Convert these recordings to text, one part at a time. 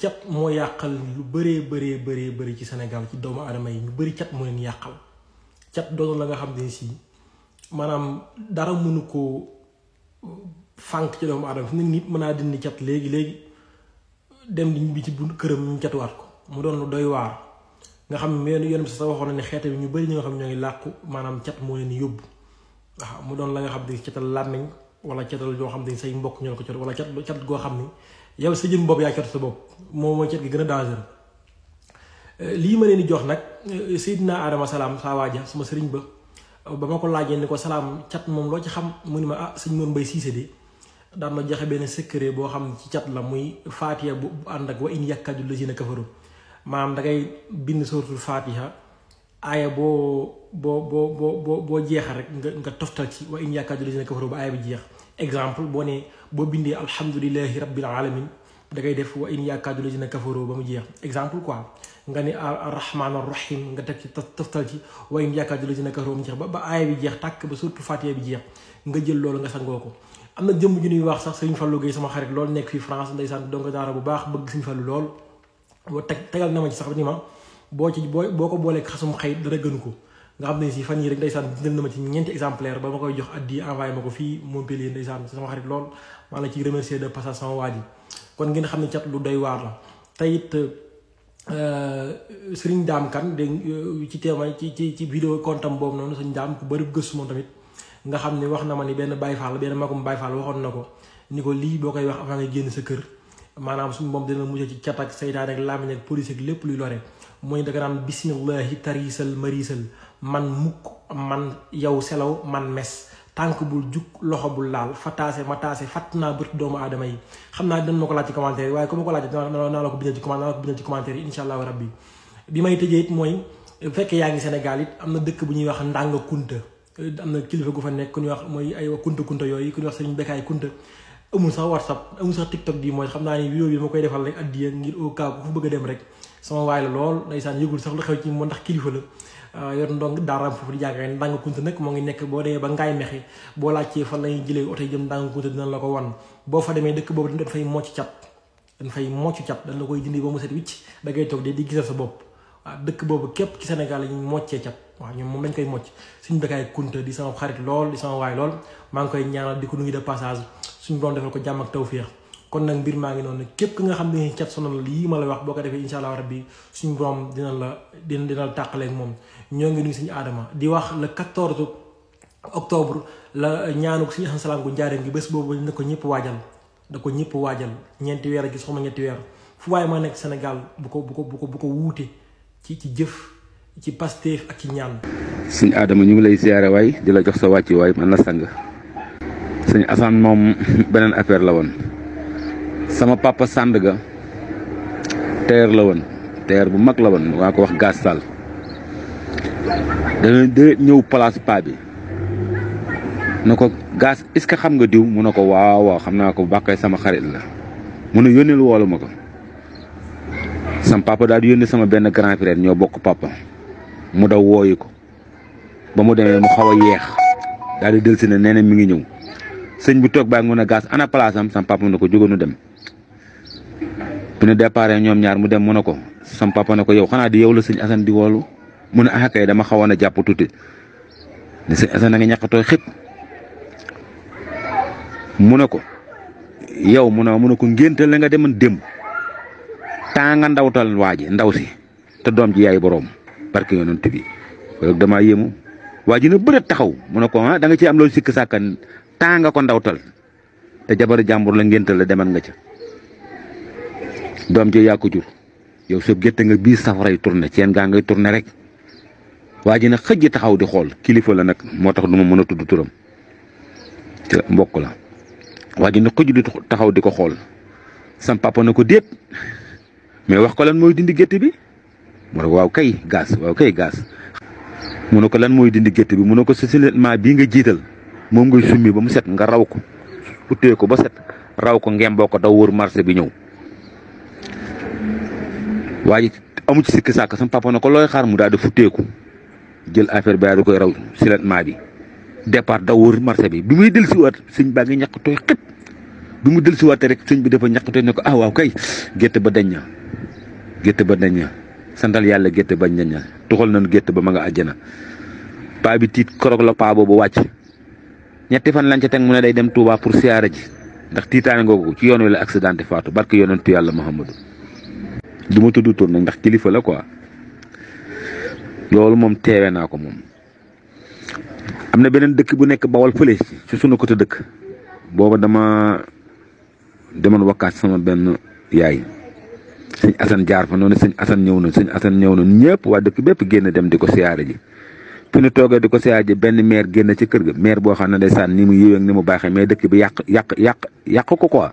cat moo yàqal lu bëree ci Sénégal ci doomu aadama yi ñu bëri cat moo leen yàqal. cat doon la nga xam ne si maanaam dara mënu koo fànk ci doomu aadama fi ne nit mën naa dindi cat léegi dem di ñibbi ci bu këram ñu catuwaat ko mu doon lu doy waar nga xam ne yoon bi sa waxoon na ne xeete bi ñu bëri ñi nga xam ñoo ngi làqu maanaam cat moo leen yóbbu waaw mu doon la nga xam ne catal làmmiñ wala catal yoo xam ne say mbokk ñoo ko cot wala cat goo xam ne yow sa jëm bopp yaa cot sa bopp moom mooy cat gi gën a dangereux. lii ma leen di jox nag Seydina Adama Salaam saa waaja suma sëriñ ba ma ko laajee ni ko salaam cat moom loo ci xam mu ni ma sëñ Mor Mbay Siise de daan na joxe benn secret boo xam ci cat la muy faatiha bu ànd ak wa in yakkadu lazina kafaru maanaam da ngay bind suratul faatiha aaya boo jeexal rek nga toftal ci wa in yakkadu lazina kafaru ba aaya bi jeex. exemple boo bindee alhamdulillahi rabbil alamin da ngay def wa in yakkadu lazina kafaru ba mu jeex exemple quoi nga ni arrahman arrahim nga teg ci toftal ci wa in yakkadu lazina kafaru ba mu jeex ba aaya bi jeex tàkk ba suratul faatiha bi jeex nga jël loolu nga sangoo ko. am na jëmm ju ñuy wax sax Sëriñ Fallou Gueye sama xarit loolu nekk fii France ndeysaan donc daara bu baax bëgg Sëriñ Fallou lool boo tegal na ma ci sax ni ma boo ko booleeg xasum xëy dara gënu ko nga xam ne si fan yi rek ndeysaan dindal na ma ci ñeenti exemplaire ba ma koy jox addi envoyé ma ko fii Montpellier ndeysaan sama xarit lool maa la ciy remercier de passage sama waa ji kon ngeen xam ne cat lu doy waar la te it Sëriñ Daam Kan dégg ci témoin ci vidéo kontam boobu noonu Sëriñ Daam ku bëri gëstu moom tamit nga xam ne wax na ma ni benn Baye Fall benn magum Baye Fall waxoon na ko ni ko lii boo koy wax avant nga génn sa kër maanaam suñu moom dina mujj ci cat ak saytaan ak làmmiñ ak police ak lépp luy lore mooy da nga naan bismillahi tarisal marisal man mukk man yow selaw man mes tànk bul jug loxo bul laal fataase ma taase fatt naa bët doomu aadama yi xam naa dina ma ko laaj ci commentaire yi waaye ku ma ko laaj naa la ko bindal ci commentaire yi insha allahu rabbi bi may tëjee it mooy bu fekkee yaa ngi Sénégal it am na dëkk bu ñuy wax Ndanga Kunta am na kilifa gu fa nekk ku ñuy wax mooy ay kunta yooyu ku ñuy wax Sëriñ Bekaay Kunta amul sax WhatsApp amul sax TikTok di mooy xam naa ni vidéo bi ma koy defal rek addiya ngir au cas ku fu bëgg a dem rek sama waay la lool ndeysaan yëgul sax lu xew ci moom ndax kilifa la yor ndong daaraam foofu di jàngale Ndanga Kunta nag moo ngi nekk boo demee ba Ngaay Mexe boo laajtee fan lañuy jëlee oto yi jëm Ndanga Kunta dina la ko wan boo fa demee dëkk boobu dañ fay mocc cat dañ la koy dindi ba mu set wicc da ngay toog di gisal sa bopp waaw dëkk boobu képp ci Sénégal la ñu moccee cat waaw ñoom moom lañ koy mocc Sëriñ Bekaay Kunta di sama xarit lool di sama waay lool maa ngi koy ñaanal di ko nuyu de passage suñu borom defal ko jàmm ak tawféex kon nag mbir maa ngi noonu képp ki nga xam ne cat sonal lii ma la wax boo ko defee insha allah rabbi suñu borom dina la tàqaleeg moom ñoo ngi nuyu Sëriñ Adama di wax le 14 octobre la ñaanu Sëriñ Asan Salaam gu njaareem gi bés boobu na ko ñëpp waajal ñeenti weer a gis xama ñetti weer fu waaye ma nekk Sénégal bu ko wuute ci jëf ci Pastef ak ci ñaan. Sëriñ Adama ñu ngi lay ziyaare waay di la jox sa wàcci waay man la sang Sëriñ Asan moom beneen affaire la woon sama papa Sandaga teer la woon teer bu mag la woon waa ko wax Gaas Sall dana ñëw place pa bi na ko Gaas est-ce que xam nga diw mu ne ko waaw xam naa ko bàkkay sama xarit la mu ne yónneel woolu ma ko sama papa daal di yónnee sama benn grand frère ñoo bokk papa mu daw wooyi ko ba mu demee mu xaw a yeex daal di delsi ne nee na mi ngi ñëw sëñ bi toog baa ngi mun a Gaas ana place am sama papa mu ne ko jógoonu dem bi ñu départ ñoom ñaar mu dem mu ne ko sama papa ne ko yow xanaa di yow la sëñ Assane di woolu mu ne ah kay dama xawoon a jàpp tuuti ne sëñ Assane a nga ñàkkatoo xëpp mu ne ko yow mu ne ko ngénte la nga demoon démb temps nga ndawtal waa ji ndaw si te doom ji yaay boroom barke yonent bi loolu damaa yéemu waa ji na bëreet taxaw mu ne ko da nga ci am loolu sikk sàkkan temps nga ko ndawtal te jabaru jàmbur la ngénte la demal nga ca doom ji yaa ko jur yow soo gerte nga bii safaray tourné ceen gaa ngay tourné rek waa ji nag xëj taxaw di xool kilifa la nag moo tax du ma mën a tudd turam ci mbokk la waa ji nag xëj di taxaw di ko xool sam papa na ko déet mais wax ko lan mooy dindi gétt bi mu ne ko waaw kay gaas mu ne ko lan mooy dindi gétt bi mu ne ko sesilement bii nga jiital moom ngay summi ba mu set nga raw ko uttee ko ba set raw ko ngemboo ko daw wër marché bi ñëw waa ji amu ci sikki sàkk sama papa na ko looy xaar mu daal di futteeku jël affaire bi daal di koy raw siletement bi départ daw wër marché bi muy del si waat sëñ baa ngi ñàkk tooy xëpp bi mu dellusiwaatee rek sëñ bi dafa ñaqate ne ko ah waaw kay gétt ba dañ na santal yàlla gétt ba dañ na tuxal nañu gétt ba ma nga àjjana. paa bi tiit korog la paa boobu wàcc ñetti fan lañ ca teg mu ne day dem Touba pour siyaara ji ndax tiitaane ngoogu ci yoon wi la accidenté faatu barke yonentu yàlla Muhammadu du ma tudd tur nag ndax kilifa la quoi loolu moom teewe naa ko moom. am na beneen dëkk bu nekk Bawol fële ci sunu côté dëkk booba dama demoon wakkaat sama benn yaay sëñ Assane jaar fa noonu sëñ Assane ñëw na ñëpp waa dëkk bépp génn dem di ko siyaare ji. fi ñu toogee di ko siyaare ji benn maire génn ci kër ga maire boo xam ne ndeysaan ni mu yiwee ni mu baaxee mais dëkk bi yàq ko quoi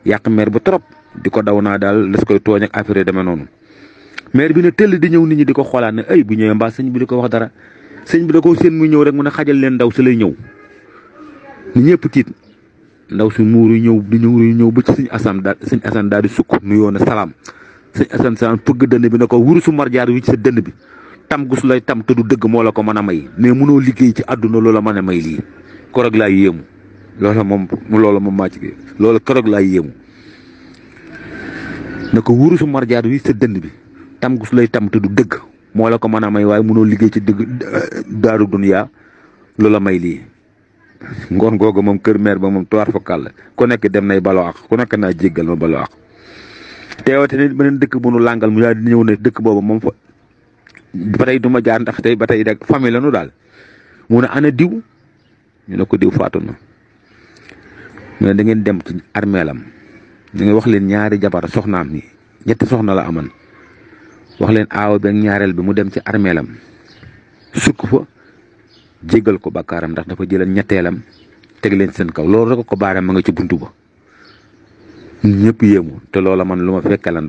yàq maire bu trop di ko daw naa daal las koy tooñ ak affaire demee noonu. maire bi ne tëll di ñëw nit ñi di ko xoolaat ne ay bu ñëwee mbaa sëñ bi di ko wax dara sëñ bi da ko seen muy ñëw rek mu ne xajal leen ndaw si lay ñëw ni ñëpp tiit ndaw si muuru ñëw ba ci sëñ Assane daal di sukk nuyoo na salaam sëñ Assane salaam fëgg dënn bi ne ko wuru su marjaar wi ci sa dënn bi tam gus lay tam te du dëgg moo la ko mën a may mais mënoo liggéey ci àdduna loola mën a may lii korog laa yéemu loola moom maa ci loola korog laa yéemu ne ko wuru su marjaar wi sa dënn bi tam gus lay tam te du dëgg moo la ko mën a may waaye mënoo liggéey ci dëgg daaru duniyaa loola may lii ngoon googu moom kër meer ba moom tuwaar fokkal la ku nekk dem nay baloo ak ku nekk naa jéggal ma baloo ak teewate nit beneen dëkk bu nu làngal mu daal di ñëw ne dëkk boobu moom fa ba tey du ma jaar ndax tey ba tey rek famille la nu daal mu ne ana diw ñu ne ko diw faatu na mu ne da ngeen dem ci armeelam da ngeen wax leen ñaari jabar soxnaam ni ñetti soxna la aman wax leen aaw bi ak ñaareel bi mu dem ci armeelam sukk fa jéggal ko bakkaaram ndax dafa jëlan ñetteelam teg leen seen kaw loolu rek ko baaram ma nga ci buntu ba ñëpp yéemu te loola man lu ma fekke la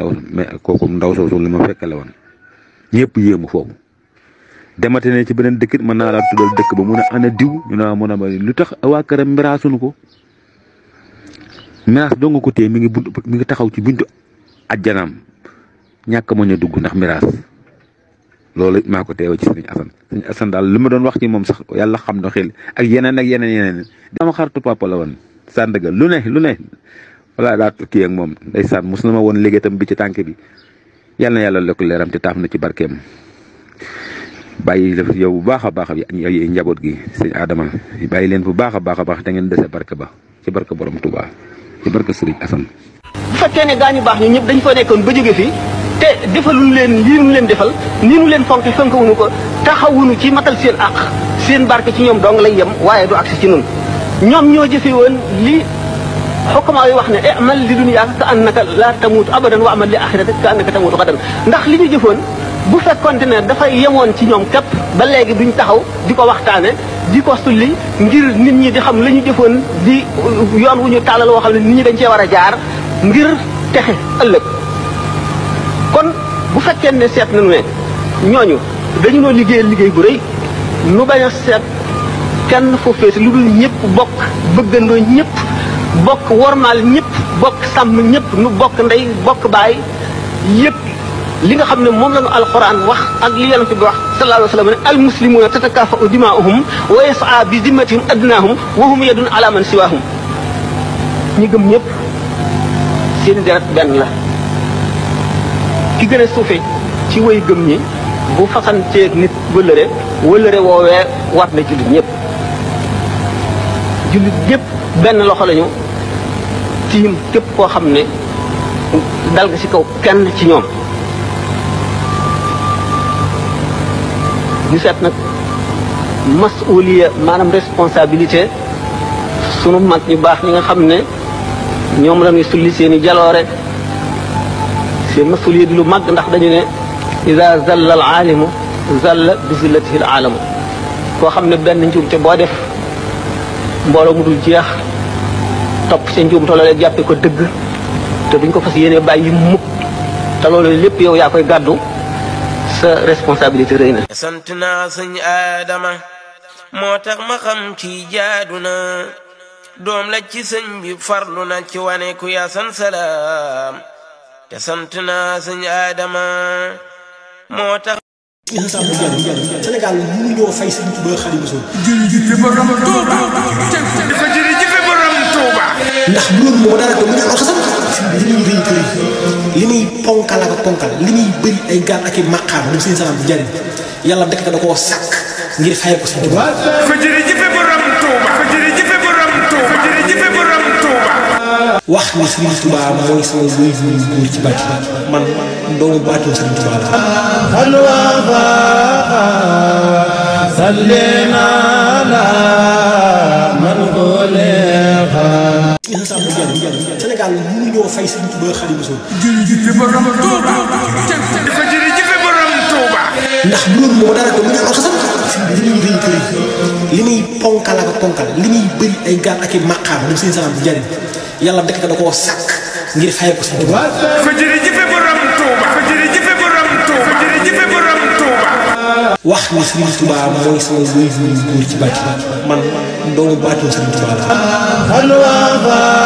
kooku ndaw soosu lu ma fekke la woon ñëpp yéemu foofu demate ne ci beneen dëkkit mën naa laa tuddal dëkk ba mu ne ana diw ñu naa mën a ma lu tax waa këram miraasuñu ko miraas doo nga ko téye mi ngi taxaw ci buntu ajjanaam ñàkk ma ñu dugg ndax miraas loolu maa ko teewe ci sëñ Assane daal li ma doon wax ci moom sax yàlla xam na xel ak yeneen dama xaritu papa la woon Sandaga lu ne wala daa kii ak moom ndeysaan mos na ma woon liggéeyam bi ci tànk bi yàlla na yàlla lekk leeram te taaf na ci barkeem bàyyi def yow bu baax a baax ay njaboot gi sëñ Adama bàyyi leen bu baax a baax da ngeen dese barke ba ci barke borom Touba ci barke Sëriñ Assane. bu fekkee ne gaañu baax ñu ñëpp dañ fa nekkoon ba jóge fi te defaluñ leen lii nu leen defal nii nu leen fonk wuñu ko taxawuñu ci matal seen àq seen barke ci ñoom dong lay yem waaye du agsi ci nun ñoom ñoo jëfe woon li xokkamaa yi wax ne amal li dunyaa ka annaka laa tamuutu abadan wa amal li axiratika ka annaka tamuutu xadan ndax li ñu jëfoon bu fekkonte ne dafay yemoon ci ñoom képp ba léegi duñ taxaw di ko waxtaane di ko sulli ngir nit ñi di xam la ñu jëfoon di yoon wu ñu tàllal woo xam ne nit ñi dañ cee war a jaar ngir texe ëllëg kon bu fekkee ne seet nañu ne ñooñu dañu noo liggéey bu rëy nu bañ a seet kenn foo féete lu dul ñëpp bokk bëggandoo ñëpp bokk wormaal ñëpp bokk sàmm ñëpp nu bokk ndey bokk baay yëpp li nga xam ne moom la ñu alxuraan wax ak li yonent bi wax sallallahu alayhi wa sallam ne almuslimuuna tatakaafa'u dimaa'uhum wa yas'a bi zimmatihim adnaahum wa hum yadun ala man siwaahum ñi gëm ñëpp seen deret benn la ki gën a suufe ci way gëm ñi bu fasanteeg nit wëllëre woowee waat na jullit ñëpp benn loxo lañu tiim képp koo xam ne dal nga ci kaw kenn ci ñoom ñu seet nag masuliya maanaam responsabilité sunu mag ñu baax ñi nga xam ne ñoom la ñuy sulli seen i jaloore seen masuliya di lu mag ndax dañu ne ida zalla al aalimu zalla bi zillatihi al aalamu koo xam ne benn njuumte boo def mbooloo mu dul jeex topp sa njuumte loolee jàppe ko dëgg te duñ ko fas yéene bàyyi mukk te loolu lépp yow yaa koy gàddu sa responsabilité rëy na. sant naa sëñ Adama moo tax ma xam ci jaadu na doom la ci sëñ bi farlu na ci wane ku yaa san salaam te sant naa sëñ Adama moo tax. Sénégal mënuñoo fay Sëñ Tuubaa Xaadimu Rasuul. jërëjëf borom Tuuba. ndax bu loolu moo dara ko mu ñu alxasan li muy rëy kër li muy ponkal ak ponkal li muy bëri ay gaal ak i maqaam lu seen salaam bu jariñ yàlla dekk da koo sàkk ngir fayal ko Sëriñ Tuubaa ko jërëjëfe borom Tuuba ko jërëjëfe borom Tuuba ko jërëjëfe borom Tuuba wax ni Sëriñ Tuubaa mooy sama wéy bu góor ci bàtti man doomu baatum Sëriñ Tuubaa la sallina la man Sénégal mënuñoo fay Sëriñ Tuubaa Xaadimu Rasuul jërëjëfe borom Tuuba ko jërëjëfe borom Tuuba ndax bu loolu moo dara ko mu ñu alxasan li muy rëy kër li muy ponkal ak ponkal li muy bëri ay gaal ak i maqaam lu seen salaam bu jariñ yàlla dekk da koo sàkk ngir fayal ko Sëriñ Tuubaa ko jërëjëfe borom Tuuba ko jërëjëfe borom Tuuba ko jërëjëfe borom Tuuba wax ni Sëriñ Tuubaa mooy sama wéy bu góor ci bàtti man doomu baatum Sëriñ Tuubaa la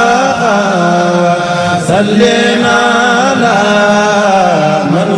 sallina la man